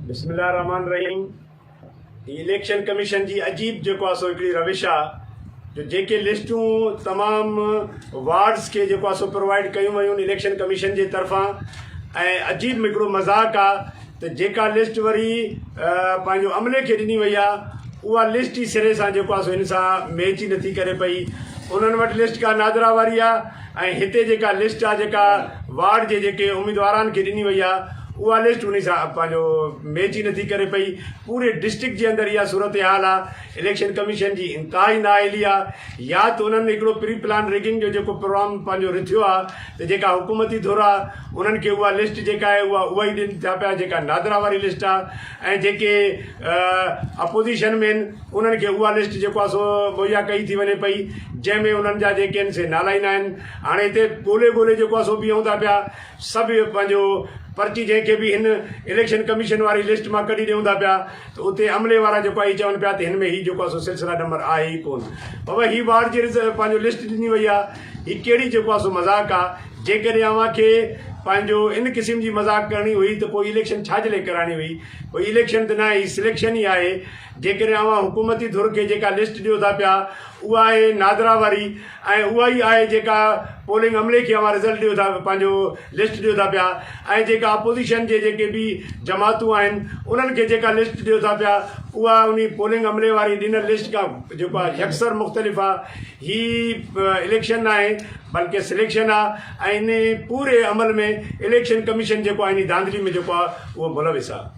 بسم الله الرحمٰن الرحيم هي اليڪشن ڪميشن جي عجيب جيڪو آ سو هڪڙي روش آ جو جيڪي لسٽون تمام وارڊز کي جيڪو آ سو پرووائيڊ ڪيون ويون اليڪشن ڪميشن جي طرفان ۽ عجيب هڪڙو مذاق آ ته جيڪا لسٽ وري پنهنجو عملي کي ڏني وئي آ اها لسٽ ئي سري سان جيڪو آ سو هن سان ميچ ئي نٿي ڪري پئي انهن وٽ لسٽ ڪا نادرا واري آ ۽ هتي جيڪا لسٽ آ جيڪا وارڊ جي جيڪي اميدواران کي ڏني وئي آ اها لسٽ انهي سان پنهنجو ميچ ئي نٿي ڪري پئي پوري ڊسٽرڪٽ جي اندر اها صورتحال آ اليڪشن ڪميشن جي انتهائي نااهلي آ يا ته انهن هڪڙو پري پلان ريگنگ جو جيڪو پروگرام پنهنجو رٿيو آ ته جيڪا حڪومتي ڌر آ انهن کي اها لسٽ جيڪا آهي اها اها ئي ڏين ٿا پيا جيڪا نادرا واري لسٽ آ ۽ جيڪي اپوزيشن ۾ آهن انهن کي اها لسٽ جيڪو آهي سو مهيا ڪئي ٿي وڃي پئي جنهن ۾ انهن جا جيڪي آهن سي نالا ئي ناهن. هاڻي هتي ڳولي ڳولي جيڪو آهي سو بيهون ٿا پيا سڀ پنهنجو پرچي جنهن کي به هن اليڪشن ڪميشن واري لسٽ مان ڪڍي ڏيون ٿا پيا ته اتي عملي وارا جيڪو آهي چون پيا ته هن ۾ هي جيڪو آهي سو سلسله نمبر آهي ئي ڪونه. بابا هي وارڊ جي پنهنجو لسٽ ڏني وئي آهي هي ڪهڙي جيڪو آهي سو مذاق آهي جيڪڏهن اوهان کي پنهنجو ان قسم جي مذاق ڪرڻي هئي ته پوء اليڪشن ڇا جي لاء ڪرائڻي هئي پوء اليڪشن ته ناهي هي سليڪشن ئي آهي. جيڪڏهن اوهان حڪومتي ڌر کي جيڪا لسٽ ڏيو ٿا پيا اها آهي نادرا واري ۽ اها ئي آهي جيڪا پولنگ عملي کي اوهان رزلٽ ڏيو ٿا پنهنجو لسٽ ڏيو ٿا پيا ۽ جيڪا اپوزيشن جي جيڪي به جماعتون آهن انهن کي جيڪا لسٽ ڏيو ٿا پيا اها انهي پولنگ عملي واري ڏنل لسٽ کان جيڪو آهي يڪسر مختلف آهي هي اليڪشن ناهي بلڪه سليڪشن آهي ۽ انهي پوري عمل ۾ اليڪشن ڪميشن جيڪو آهي انهي ڌانڌلي ۾ جيڪو آهي اهو ملوث آهي.